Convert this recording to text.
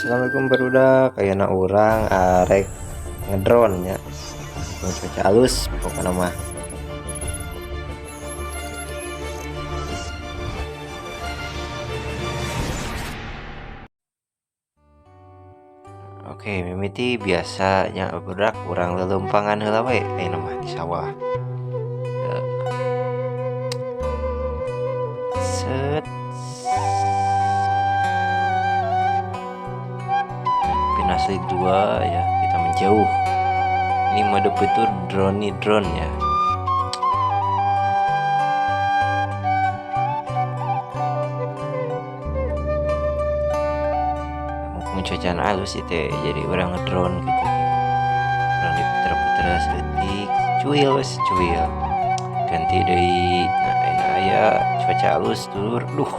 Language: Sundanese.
Assalamualaikum barudak, ayeuna urang arek ngedrone nya. Cuaca halus pokokna mah. Oke, mimiti biasa nya barudak, urang lelempangan heula we ayeuna mah di sawah. Set. Pinasli 2 ya, kita menjauh. Ini mode fitur drone drone ya. Mumpung cuacana halus itu jadi orang ngedrone gitu. Orang diputer-puter sedetik, cuil wes cuil. Ganti deui. Nah, ini aya cuaca halus dulur. Duh,